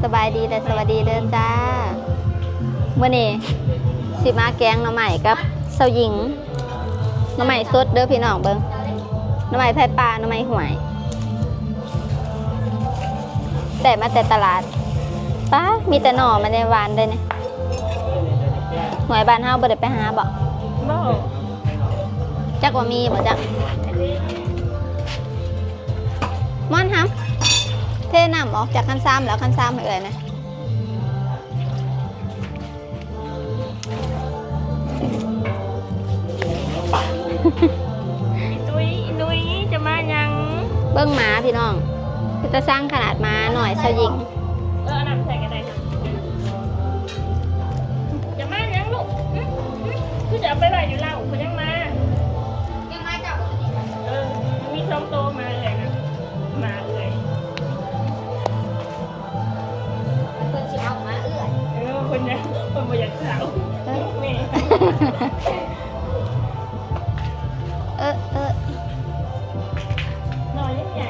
ສະບາຍດີ ແລະ ສະຫວັດດີເດີຈ້າ. ມື້ນີ້ຊິມາແກງໜໍ່ໄມ້ກັບສາວຍິງ. ໜໍ່ໄມ້ສົດເດີພີ່ນ້ອງ ເບິ່ງ ໜໍ່ໄມ້ໄຟປ່າ ໜໍ່ໄມ້ຫ້ວຍ ໄດ້ມາແຕ່ຕະຫຼາດ. ປ້າ ມີແຕ່ໜໍ່ ມັນໄດ້ຫວານເດ້ນີ້. ຫ້ວຍບ້ານເຮົາບໍ່ໄດ້ໄປຫາບໍ່? ບໍ່ ຈັກວ່າມີບໍ່ຈັກ. ມ່ອນຫຳ ເທນ້ຳອອກຈາກຄັນຊາມ ແລ້ວຄັນຊາມໃຫ້ເອື້ອຍນະ. ອີຕຸ້ຍ ອີນຸຍ ຈະມາຫຍັງ? ເບິ່ງໝາພີ່ນ້ອງ ເປັນຕາຊັງຂະໜາດ ໝານ້ອຍສາວຍິງ. ເອີ ເອົານ້ຳໃສ່ກໍໄດ້. ຈະມາຫຍັງລູກ? ຫຶ ຫຶ ຄືຈະເອົາໄປໄວ້ຢູ່ເລົ້າ ເພິ່ນຍັງມາ. ຍັງມາເຈົ້າບໍ່? ເອີ ມີສອງໂຕ ໝາເອື້ອຍນະ ໝາເອື້ອຍ. ເພິ່ນຊິເອົາໝາເອື້ອຍ. ເອີ ເພິ່ນ ເພິ່ນບໍ່ຢາກເອົາ. ເອີ ແມ່ ເອີ ເອີ ໜໍ່ຍັງໃຫຍ່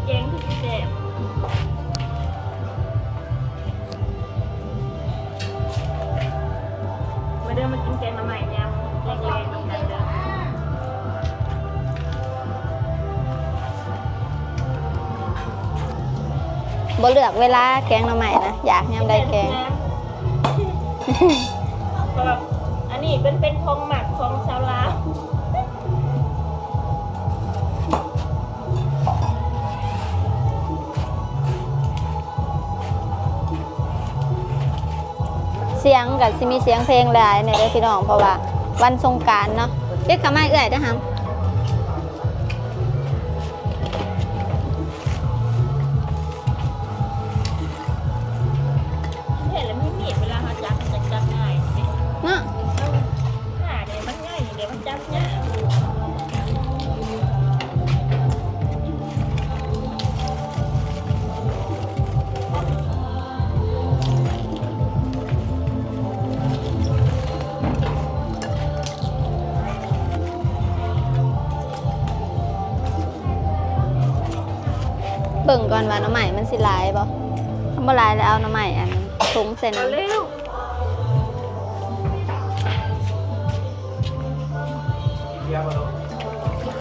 ແກງຄືຊິແຊບ. ມາເດີ ມາກິນແກງໜໍ່ໄມ້ຍາມແລງໆນຳກັນເດີ. ບໍ່ເລືອກເວລາແກງໜໍ່ໄມ້ນະ ຢາກຍາມໃດແກງ. ເພາະວ່າອັນນີ້ເປັນ ເປັນຂອງມັກຂອງຊາວລາວ. ສຽງກໍຊິມີສຽງເພງຫຼາຍແດ່ເດີພີ່ນ້ອງ ເພາະວ່າວັນສົງການເນາະ. ເກັບຂາໄມ້ເອື້ອຍເດີຫຳ. ເຫັນແລ້ວມີມີດ ເວລາເຮົາຈັບ ມັນຈັບງ່າຍເດ້ເນາະ. ເອີ ໜ້າເດ້ ມັນງ່າຍເດ້ ມັນຈັບຍາກ. ເບິ່ງກ່ອນວ່າໜໍ່ໄມ້ມັນຊິຫຼາຍບໍ່. ຄັນບໍ່ຫຼາຍແລ້ວເອົາໜໍ່ໄມ້ອັນ ຖົງໃສ່ນຳ. ເອົາແລ້ວ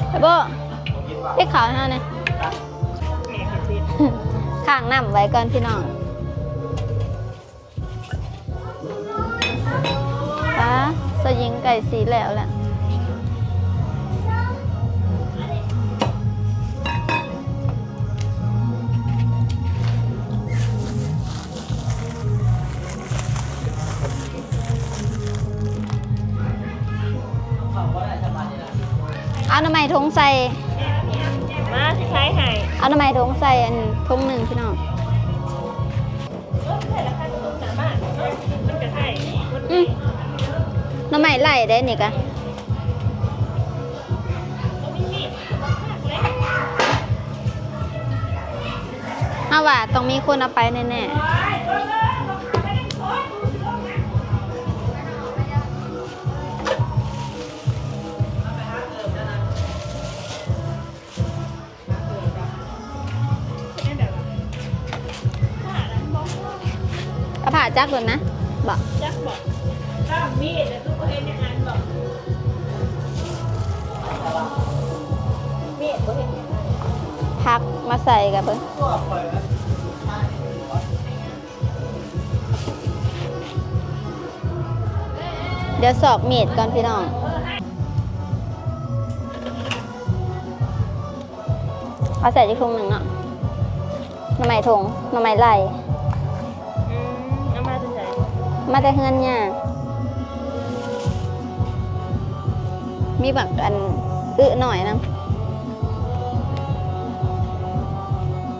ໄປບໍ່ ເຮັດເຂົ້າໃຫ້ເຮົາແດ່. ແມ່ເຮັດເປັດ ຄ້າງນ້ຳໄວ້ກ່ອນພີ່ນ້ອງ. ປ້າ ສາວຍິງໃກ້ຊິແລ້ວແຫຼະ. ເອົາໜໍ່ໄມ້ຖົງໃສ່. ມາ ຊິຂາຍໃຫ້. ເອົາໜໍ່ໄມ້ຖົງໃສ່ອັນຖົງໜຶ່ງພີ່ນ້ອງ. ອືມ ໜໍ່ໄມ້ໄລ່ເດ້ນີ້ກະ. ເຮົາວ່າຕ້ອງມີຄົນເອົາໄປແນ່ໆ. ເອົາຜ້າຈັກໂລດນະ ບໍ່ ຈັກບໍ່ ມີດ ຄືບໍ່ເຫັນຢ່າງນັ້ນບໍ່ ມີດບໍ່ເຫັນຫຍັງ. ຜັກມາໃສ່ກັບເບິ່ງ. ດຽວຊອກມີດກ່ອນພີ່ນ້ອງ. ເອົາໃສ່ອີກຖົງໜຶ່ງເນາະ. ໜໍ່ໄມ້ຖົງ ໜໍ່ໄມ້ໄລ່. ອືມ ເອົາມາແຕ່ໃສ? ມາແຕ່ເຮືອນຍ່າ. ມີບັກອັນອຶນ້ອຍນຳ.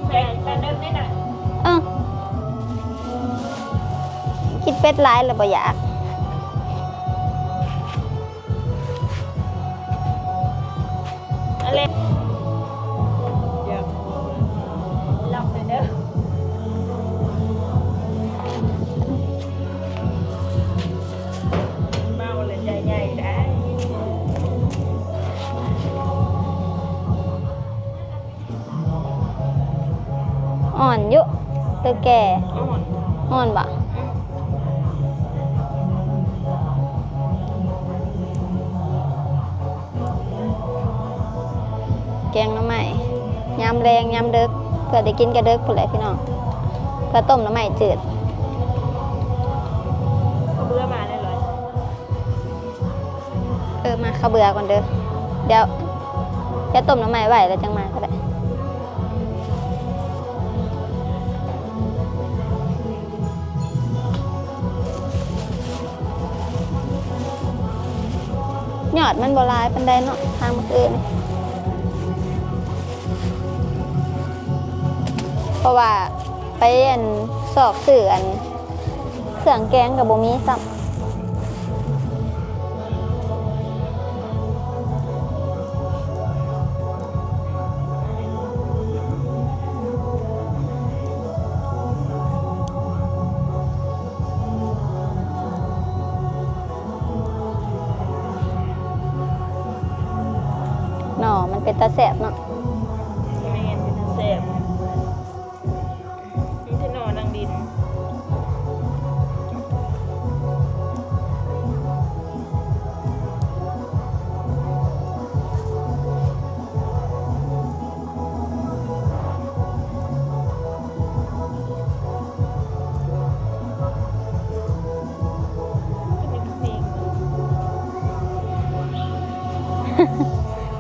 ແບກ ແບກເດີມນີ້ນະ. ເອີ ກິນເປັດຫຼາຍແລ້ວບໍ່ຢາກ. ອັນແລກ ດຽວ ລັບເດີ ເມົາແລ້ວໃຈໃຫຍ່ໄດ໋. ອ່ອນຢູ່ ຫຼືແກ່? ອ່ອນ. ອ່ອນບໍ່? ແກງໜໍ່ໄມ້ ຍາມແລງ ຍາມເດິກ ເພື່ອໄດ້ກິນກະເດິກພຸ້ນແຫຼະພີ່ນ້ອງ ເພື່ອຕົ້ມໜໍ່ໄມ້ຈືດ. ເຂົາເບື່ອມາແລ້ວເລີຍ. ເອີ ມາ ເຂົາເບື່ອກ່ອນເດີ ດຽວ ດຽວຕົ້ມໜໍ່ໄມ້ໄວ້ແລ້ວຈັ່ງມາກໍໄດ້. ຍອດມັນບໍ່ຫຼາຍປານໃດເນາະ ທາງມື້ອື່ນ ເພາະວ່າໄປອັນ ຊອກຊື້ອັນ ເຄື່ອງແກງກໍບໍ່ມີຊ້ຳ. ໜໍ່ມັນເປັນຕາແຊບເນາະ. ແມ່ນ ເປັນຕາແຊບ. ມີແຕ່ໜໍ່ນັ່ງດິນ.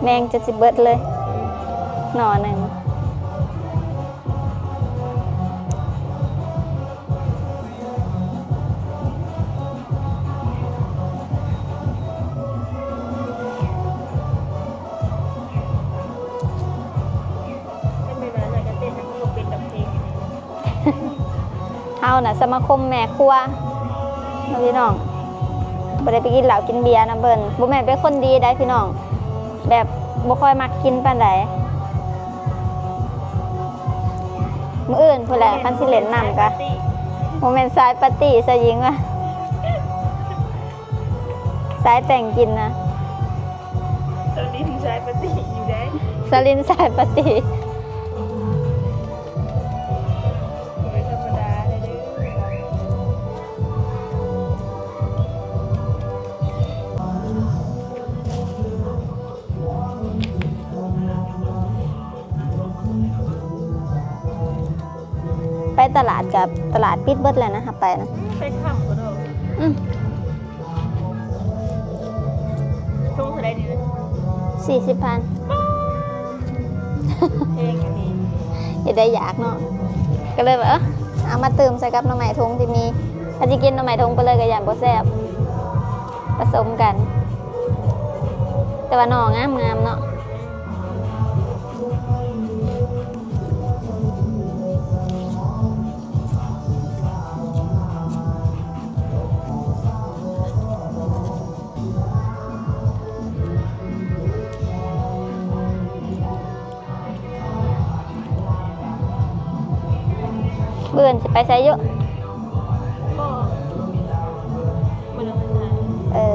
ແມງຈົນຊິເບິດເລີຍ ໜໍ່ໜຶ່ງ. ເຮົານະສະມາຄົມແມ່ຄົວເນາະພີ່ນ້ອງ ບໍ່ໄດ້ໄປກິນເຫຼົ້າກິນເບຍນຳເພິ່ນ. ບໍ່ແມ່ນເປັນຄົນດີໃດພີ່ນ້ອງ ແບບບໍ່ຄ່ອຍມັກກິນປານໃດ. ມື້ອື່ນພຸ້ນແຫຼະ ຄັນຊິຫຼິ້ນນຳກະ ບໍ່ແມ່ນສາຍປາຕີ້ຊະຍິງວ່າ ສາຍແຕ່ງກິນນະ. ສາວລິນສາຍປາຕີ້ຢູ່ໃດ໋ ສາວລິນສາຍປາຕີ້ ບໍ່ທຳມະດາເດີ. ໄປຕະຫຼາດກະ ຕະຫຼາດປິດເບິດແລ້ວນະ ເຮົາໄປນະ ໄປຄ່ຳພຸ້ນເນາະ. ອືມ ຖົງເທົ່າໃດນີ້ນະ? ສີ່ສິບພັນ. ແພງອັນນີ້ ຢາກໄດ້ຢາກເນາະ ກໍເລີຍວ່າ ເອີ ເອົາມາຕື່ມໃສ່ກັບໜໍ່ໄມ້ຖົງທີ່ມີ. ຖ້າຊິກິນໜໍ່ໄມ້ຖົງໄປເລີຍກໍຢ້ານບໍ່ແຊບ ປະສົມກັນ. ແຕ່ວ່າໜໍ່ງາມໆເນາະ. ມື້ອື່ນຊິໄປໃສຢູ່? ບໍ່ ບໍ່ໄດ້ໄປໃສ. ເອີ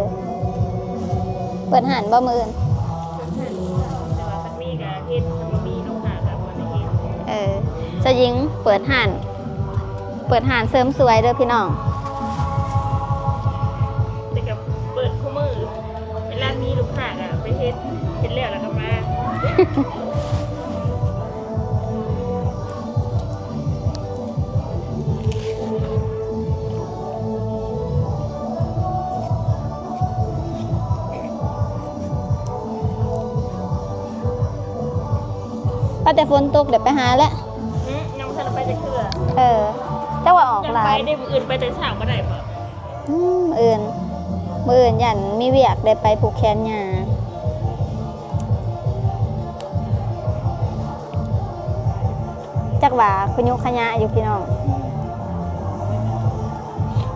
ເປີດຮ້ານບໍ່ມື້ອື່ນ? ເປີດຮ້ານຢູ່ ແຕ່ວ່າຄັນມີກະເຮັດ ຄັນບໍ່ມີລູກຄ້າກະບໍ່ໄດ້ເຮັດ. ເອີ ເຈົ້າຍິງເປີດຮ້ານ ເປີດຮ້ານເສີມສວຍເດີພີ່ນ້ອງ. ແຕ່ກະເປີດຄູ່ມື້ ເວລາມີລູກຄ້າກະໄປເຮັດ ເຮັດແລ້ວລະກະມາ. ວ່າແຕ່ຝົນຕົກ ດຽວໄປຫາແຫຼະ. ອືມ ຍັງບໍ່ທັນໄດ້ໄປຈັກເທື່ອ. ເອີ ເຈົ້າວ່າອອກຫຼາຍ ໄປເດ້. ມື້ອື່ນໄປແຕ່ເຊົ້າບໍ່ໄດ້ບໍ? ອືມ ມື້ອື່ນ ມື້ອື່ນຢ້ານມີວຽກ ໄດ້ໄປຜູກແຂນຍ່າ. ຈັກວ່າຂະຍຸຂະຍະຢູ່ພີ່ນ້ອງ.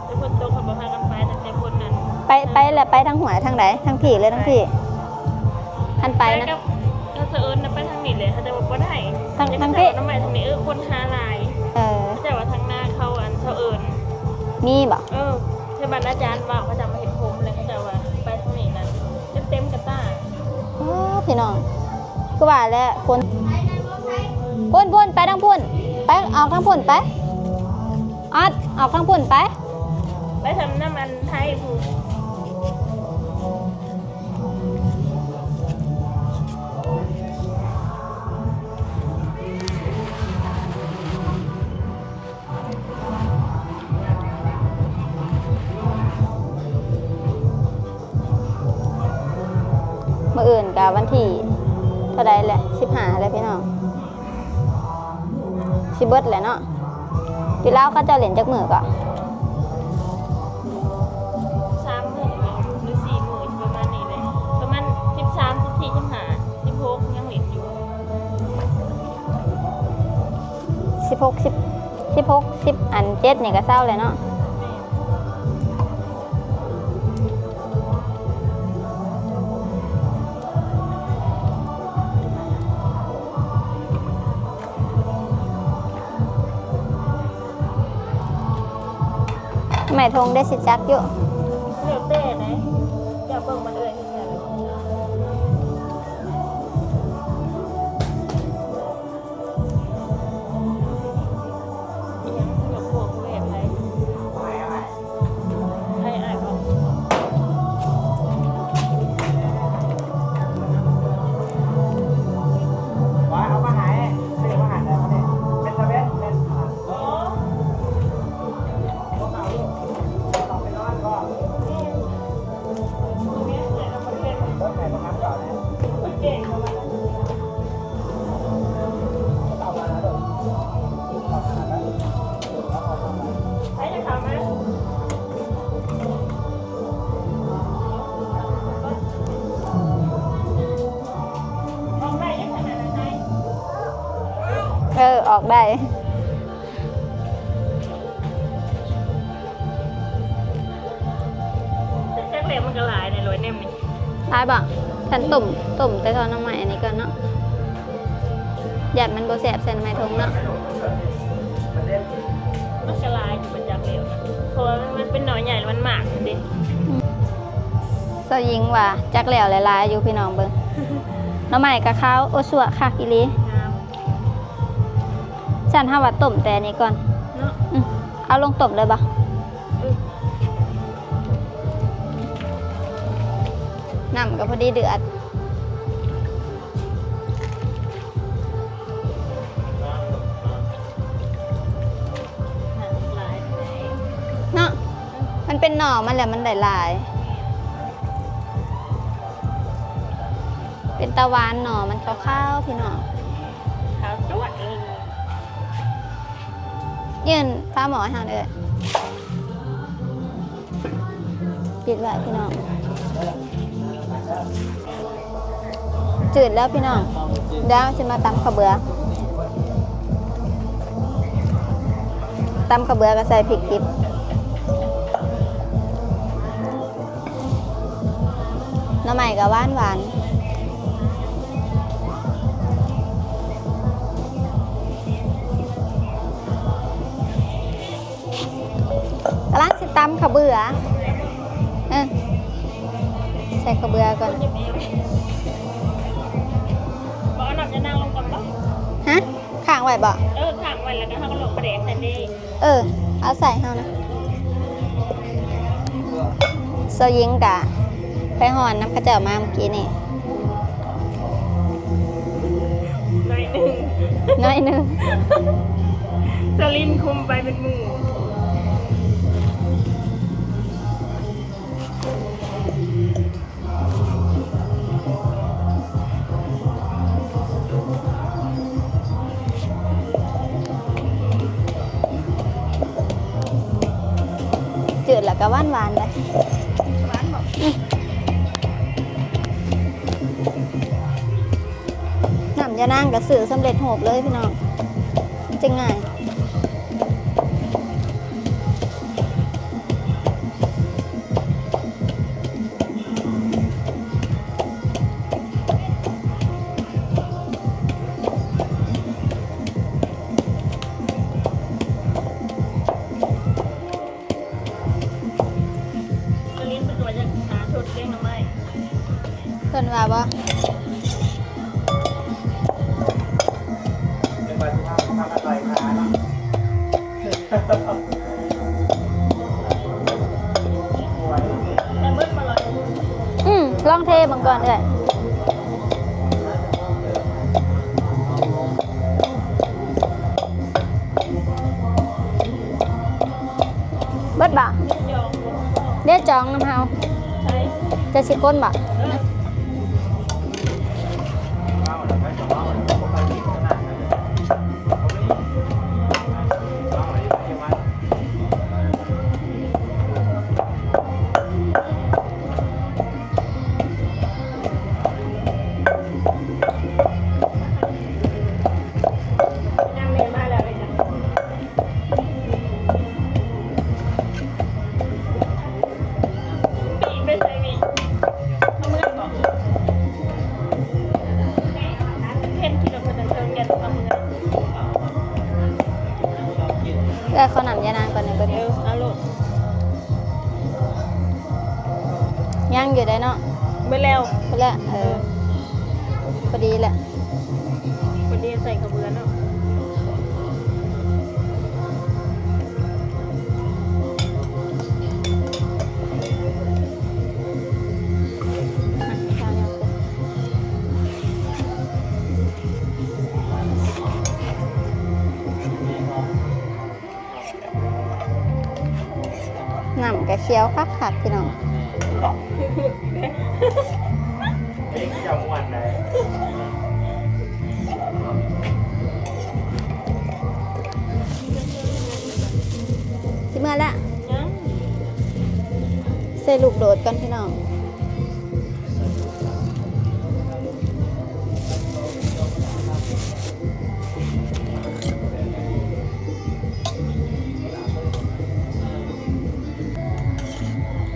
ແຕ່ຝົນຕົກເຂົາບໍ່ພາກັນໄປ ຕັ້ງແຕ່ຝົນນັ້ນ. ໄປ ໄປແລ້ວໄປທາງຫ້ວຍທາງໃດ? ທາງພີ້ ຫຼືທາງພີ້? ຄັນໄປນະ ໄປກັບ ເຂົາເອີ້ນນະ ໄປທາງນີ້ແຫຼະ ເຂົາເຈົ້າວ່າບໍ່ໄດ້. ທາງ ທາງພີ້ ເຂົາເຈົ້າວ່າໜໍ່ໄມ້ທາງນີ້ ເອີ ຄົນຫາຫຼາຍ. ເອີ ເຂົາເຈົ້າວ່າທາງນາເຂົາ ອັນ ເຂົາເອີ້ນ. ມີບໍ? ເອີ ທີ່ບ້ານອາຈານເວົ້າ ເຂົາເຈົ້າມາເຮັດໂຮມ ແລ້ວເຂົາເຈົ້າວ່າໄປທາງນີ້ນະ ຈົນເຕັມກະຕ່າ. ໂອ້ ພີ່ນ້ອງ ຄືວ່າແຫຼະ ຝົນ ພຸ້ນໆ ໄປທາງພຸ້ນ ໄປ ອອກທາງພຸ້ນໄປ. ອອດ ອອກທາງພຸ້ນໄປ ໄປທຳນ້ຳອັນໄທພຸ້ນ. ມື້ອື່ນກະວັນທີເທົ່າໃດແຫຼະ ສິບຫ້າແລ້ວພີ່ນ້ອງ ຊິເບິດແລ້ວເນາະ. ຢູ່ລາວເຂົາເຈົ້າຫຼິ້ນຈັກມື້ເກາະ? ສາມມື້ ຫຼື ສີ່ມື້ ປະມານນີ້ແຫຼະ ປະມານສິບສາມ ສິບສີ່ ສິບຫ້າ ສິບຫົກ ຍັງຫຼິ້ນຢູ່. ສິບຫົກ ສິບ ສິບຫົກ ສິບອັນເຈັດນີ້ກະເຊົາແລ້ວເນາະ. ໄມ້ທົ່ງເດ້ ຊິຈັກຢູ່ ແລ້ວແຕ່ໃດ ເຈົ້າເບິ່ງມັນເອີຍເຮັດຫຍັງ. ອີຫຍັງ ຍົກພວກແບບໃດ? ໃຜອ້າຍບອກ ວ່າເອົາມາໃຫ້ ຊື້ມາໃຫ້ແລ້ວນີ້ ເປັນຕາເວັນ ເປັນ ອໍ ບໍ່ເຂົ້າລູກ ຕ້ອງໄປນອນບໍ່? ເອີ ອອກໄດ້. ຈັກແລ້ວມັນກໍຫຼາຍແນ່ລອຍແນມນີ້ ຫຼາຍບໍ່? ຄັນຕົ້ມ ຕົ້ມແຕ່ທໍ່ໜໍ່ໄມ້ອັນນີ້ກ່ອນເນາະ ຢ້ານມັນບໍ່ແຊບໃສ່ໜໍ່ໄມ້ທົ່ງເນາະ. ມັນກໍຫຼາຍຢູ່ ບໍ່ຈັກແລ້ວນະ ເພາະວ່າມັນ ມັນເປັນໜໍ່ໃຫຍ່ ແລ້ວມັນໝາກເດ້. ສາວຍິງວ່າຈັກແລ້ວຫຼາຍໆຢູ່ ພີ່ນ້ອງເບິ່ງ ໜໍ່ໄມ້ກໍຂາວ ໂອ ຊົ່ວຄັກອີ່ຫຼີ ງາມ. ຊັ້ນເຮົາວ່າຕົ້ມແຕ່ນີ້ກ່ອນເນາະ ອື ເອົາລົງຕົ້ມເລີຍບໍ່? ເອີ ນ້ຳກໍພໍດີເດືອດ ເນາະ ມັນເປັນໜໍ່ມັນແຫຼະ ມັນໄດ້ຫຼາຍ. ເປັນຕາຫວານໜໍ່ມັນຂາວໆ ພີ່ນ້ອງ ຂາວຈ້ວດເລີຍ. ຍື່ນຝາໝໍ້ໃຫ້ເຮົາເດີ້ ປິດໄວ້ພີ່ນ້ອງ. ຈືດແລ້ວພີ່ນ້ອງ ດຽວຊິມາຕຳເຂົ້າເບືອ ຕຳເຂົ້າເບືອກໍໃສ່ພິກດິບ. ໜໍ່ໄມ້ກໍຫວານໆ ກຳລັງຊິຕຳເຂົ້າເບືອ ເອີ ໃສ່ເຂົ້າເບືອກ່ອນ. ບໍ່ເອົານ້ຳຍານາງລົງກ່ອນບໍ່? ຮະ? ຄ້າງໄວ້ບໍ່? ເອີ ຄ້າງໄວ້ ແລ້ວກໍເຮົາກໍລົງປາແດກໃສ່ເດ້. ເອີ ເອົາໃສ່ເຮົານະ. ສາວຍິງກະໄປຮ້ອນນຳເຂົາເຈົ້າມາມື້ກີ້ນີ້ ໜ້ອຍໜຶ່ງ ໜ້ອຍໜຶ່ງ. ສາວລິນຄຸມໄປເປັນໝູ່. ຈືດແລ້ວກໍຫວານໆ ໄດ໋ ຫວານບໍ່? ອື ນ້ຳຍານາງກໍຊື້ສຳເລັດຮູບເລີຍພີ່ນ້ອງ ມັນຈະງ່າຍ. ເພິ່ນວ່າບໍ່? ເພິ່ນວ່າຊິພາໄປທານອະໄລທາເນາະ. ລອງເທເບິ່ງກ່ອນເອື້ອຍ. ເບິດບໍ່? ເດ້ຈອງນຳເຮົາ. ຈະຊິຄົນບໍ່? ເອື້ອຍ ຂໍນ້ຳຢານາງກ່ອນ ໃຫ້ເພິ່ນ. ເອີ ເອົາໂລດ. ຍັງຢູ່ໄດ໋ເນາະ. ເບິດແລ້ວ. ເບິດແລ້ວ. ເອີ ເອີ ພໍດີແຫຼະ ພໍດີໃສ່ເຂົ້າເບືອເນາະ. ນ້ຳກະຂຽວຄັກໆ ພີ່ນ້ອງ. ຊິເມືອລະ? ຍັງ. ໃສ່ລູກໂດດກ່ອນ ພີ່ນ້ອງ.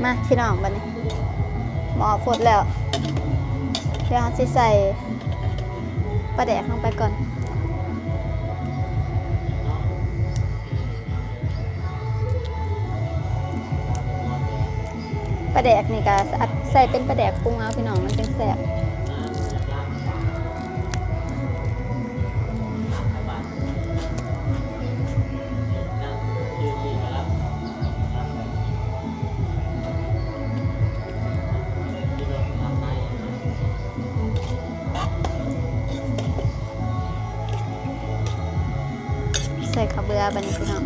ມາ ພີ່ນ້ອງ ບາດນີ້ໝໍ້ຟົດແລ້ວ. ດຽວເຮົາຊິໃສ່ປາແດກລົງໄປກ່ອນ. ປາແດກນີ້ກະໃສ່ເປັນປາແດກປຸງເອົາ ພີ່ນ້ອງ ມັນຈັ່ງແຊບ. ໃສ່ເຂົ້າເບືອບາດນີ້ ພີ່ນ້ອງ.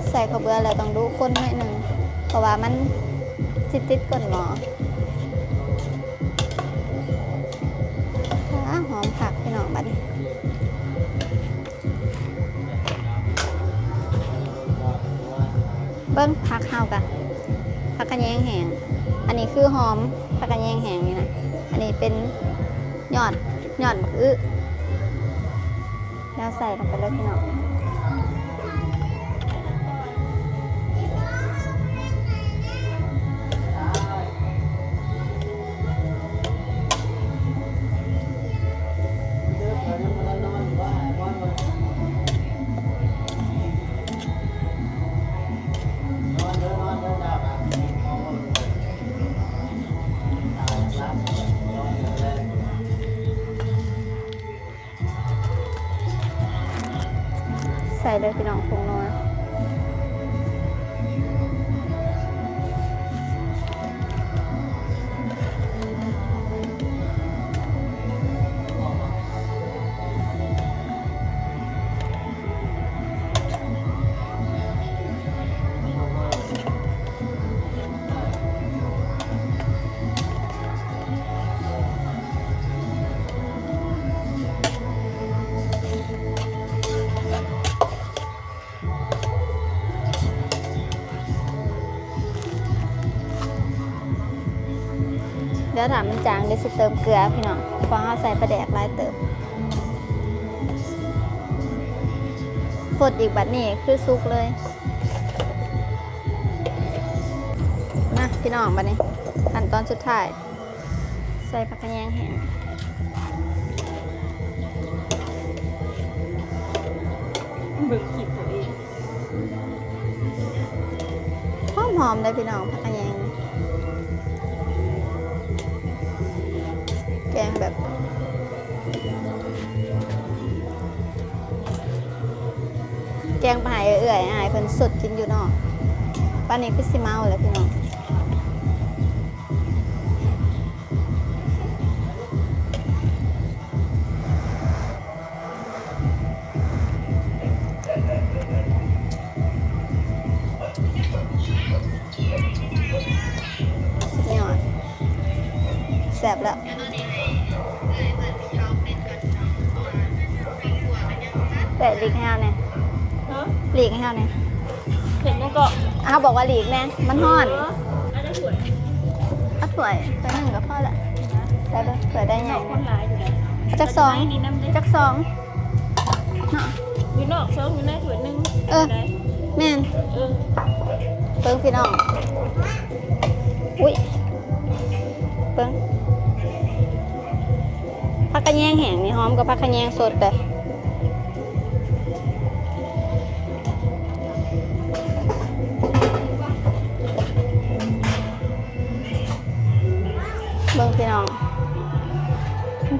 ໃສ່ເຂົ້າເບືອແລ້ວຕ້ອງດຸຄົນໜ້ອຍໜຶ່ງ ເພາະວ່າມັນຊິຕິດກົ້ນໝໍ້. ອາ ຫອມຄັກ ພີ່ນ້ອງ ບາດນີ້. ເບິ່ງຜັກເຮົາກະ ຜັກຂະແຍງແຫ້ງ. ອັນນີ້ຄືຫອມຜັກຂະແຍງແຫ້ງນີ້ນະ. ອັນນີ້ເປັນຍອດ ຍອດບັກອຶ. ແລ້ວໃສ່ລົງໄປເລີຍ ພີ່ນ້ອງ. ໃສ່ເລີຍ ພີ່ນ້ອງ ຜົງນົວ. ດຽວຖ້າມັນຈາງ ດຽວຊິເຕີມເກືອ ພີ່ນ້ອງ ເພາະເຮົາໃສ່ປາແດກຫຼາຍເຕີບ. ຟົດອີກບາດນີ້ຄືສຸກເລີຍ. ມາ ພີ່ນ້ອງ ບາດນີ້ຂັ້ນຕອນສຸດທ້າຍ ໃສ່ຜັກຂະແຍງແຫ້ງ. ເບິ່ງຄລິບຕົວເອງ. ຫອມໆ ເດ້ພີ່ນ້ອງ ຜັກຂະແຍງ ແກງແບບ ແກງໄປໃຫ້ເອື້ອຍໆ ອ້າຍເພິ່ນສົດກິນຢູ່ເນາະ. ປານນີ້ຄືຊິເມົາແລ້ວພີ່ນ້ອງ. ສຸດຍອດ ແຊບແລ້ວ. ເອື້ອຍ ຫຼີກໃຫ້ເຮົາແດ່. ຮະ? ຫຼີກໃຫ້ເຮົາແດ່. ເຫັນແລ້ວກໍ ເຮົາບອກວ່າຫຼີກແດ່ ມັນຮ້ອນ. ເອີ ເອົາຖ້ວຍ ເອົາຖ້ວຍ ຖ້ວຍໜຶ່ງກໍພໍລະ. ໃສ່ເບິ່ງ ຖ້ວຍໃດໃຫຍ່ ຄົນຫຼາຍຢູ່ໃດ໋. ຈັກສອງ ຈັກສອງ ເນາະ ຢູ່ນອກສອງ ຢູ່ໃນຖ້ວຍໜຶ່ງ. ເອີ ແມ່ນ ເອີ ເບິ່ງພີ່ນ້ອງ ອຸ້ຍ ເບິ່ງ ຜັກຂະແຍງແຫ້ງນີ້ຫອມກວ່າຜັກຂະແຍງສົດເດ້. ເບິ່ງພີ່ນ້ອງ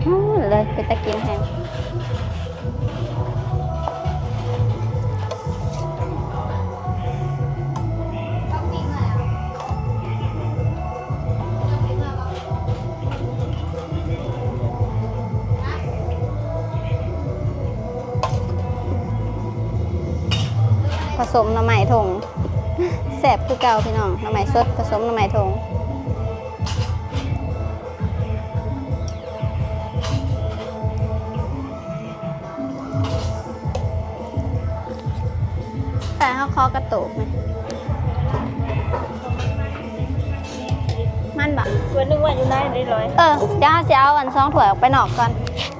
ຫືມ ເລີຍ ເປັນຕາກິນແຮງ. ຜະສົມໜໍ່ໄມ້ຖົງ ແຊບຄືເກົ່າພີ່ນ້ອງ ໜໍ່ໄມ້ສົດ ຜະສົມໜໍ່ໄມ້ຖົງ. ແຕ່ເຮົາຂໍກະໂຕກແມ່ນ ມັນບໍ່ ຖ້ວຍໜຶ່ງວ່າຢູ່ໃນນີ້ລອຍ. ເອີ ດຽວເຮົາຊິເອົາອັນສອງຖ້ວຍອອກໄປນອກກ່ອນ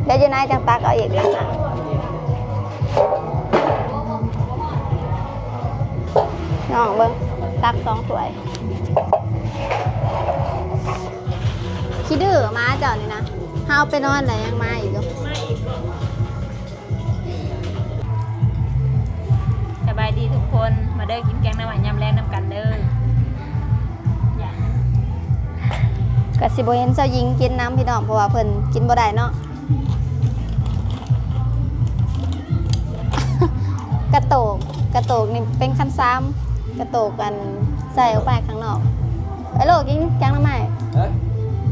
ດຽວຢູ່ໃນຈັ່ງຕັກເອົາອີກ. ນ້ອງເບິ່ງ ຕັກສອງຖ້ວຍ. ຂີ້ດື້ໝາເຈົ້ານີ້ນະ ເຮົາໄປນອນແລ້ວຍັງມາອີກຢູ່. ສະບາຍດີທຸກຄົນ ມາເດີກິນແກງໜໍ່ໄມ້ຍາມແລງນຳກັນເດີ. ກະຊິບໍ່ເຫັນສາວຍິງກິນນຳພີ່ນ້ອງ ເພາະວ່າເພິ່ນກິນບໍ່ໄດ້ເນາະ. ກະໂຕກ ກະໂຕກນີ້ເປັນຄັນຊາມ ກະໂຕກອັນໃສ່ອອກໄປຂ້າງນອກ. ໄປໂລດກິນແກງໜໍ່ໄມ້. ຮະ?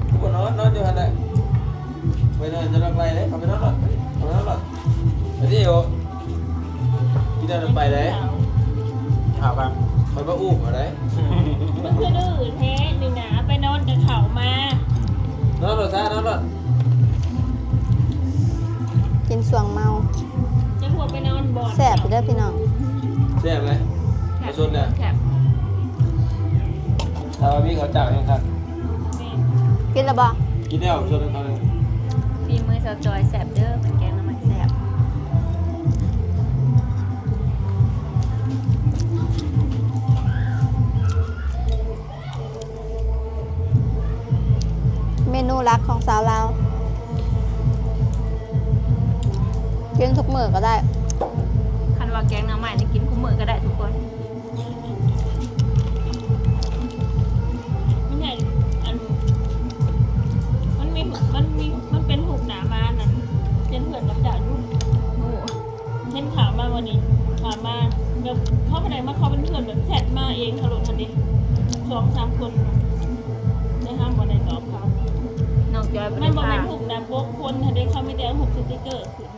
ຄືບໍ່ນອນ ນອນຢູ່ຫັ້ນແຫຼະ. ໄປນອນຈະລັກໄລ່ເດ້ ເຂົ້າໄປນອນໂລດ ເຂົ້າໄປນອນໂລດ. ໄປຕິໂອ ກິນແລ້ວໄປເດ້. ເຂົ້າກັນ ຂ້ອຍມາອຸ້ມເອົາໄດ້. ມຶງຄືດື້ແທ້ນີ້ນະ ໄປນອນກັບເຂົາມາ. ນອນໂລດຊະ ນອນໂລດ. ກິນຊ່ວງເມົາ ຈະຫົວໄປນອນບ່ອນ ແຊບຢູ່ເດີພີ່ນ້ອງ. ແຊບເລີຍ ແຊບ ມາຊົນແລ້ວ ແຊບ. ຖ້າວ່າມີເຂົ້າຈ້າວແຮງຄັກ. ແມ່ນ. ກິນແລ້ວບໍ່? ກິນແລ້ວ ຊົນໃຫ້ເຂົາເລີຍ. ຝີມືສາວຈອຍແຊບເດີ ເປັນແກງໜໍ່ໄມ້ແຊບ. ເມນູຫຼັກຂອງສາວລາວ ກິນທຸກມື້ກໍໄດ້. ຄັນວ່າແກງໜໍ່ໄມ້ນີ້ກິນຄູ່ມື້ກໍໄດ້ທຸກຄົນ. ມັນໃຫຍ່ ອັນ ມັນມີ ມັນມີ ມັນເປັນຮູບໜ້າມານັ້ນ ເປັນເພື່ອນກັບເຈົ້າຢູ່. ໂອ້ ເຫັນຂ່າວມາມື້ນີ້ ຖາມມາແບບເຂົາບໍ່ໄດ້ມາຂໍເປັນເພື່ອນ ແບບແຊັດມາເອງເຂົາໂລດຫັ້ນເດ ສອງສາມຄົນ ແຕ່ເຮົາບໍ່ໄດ້ຕອບເຂົາ. ນ້ອງຈອຍບໍ່ໄດ້ ມັນບໍ່ແມ່ນຮູບໜ້າປົກຄົນຫັ້ນເດ ເຂົາມີແຕ່ເອົາຮູບສະຕິກເກີຂຶ້ນ.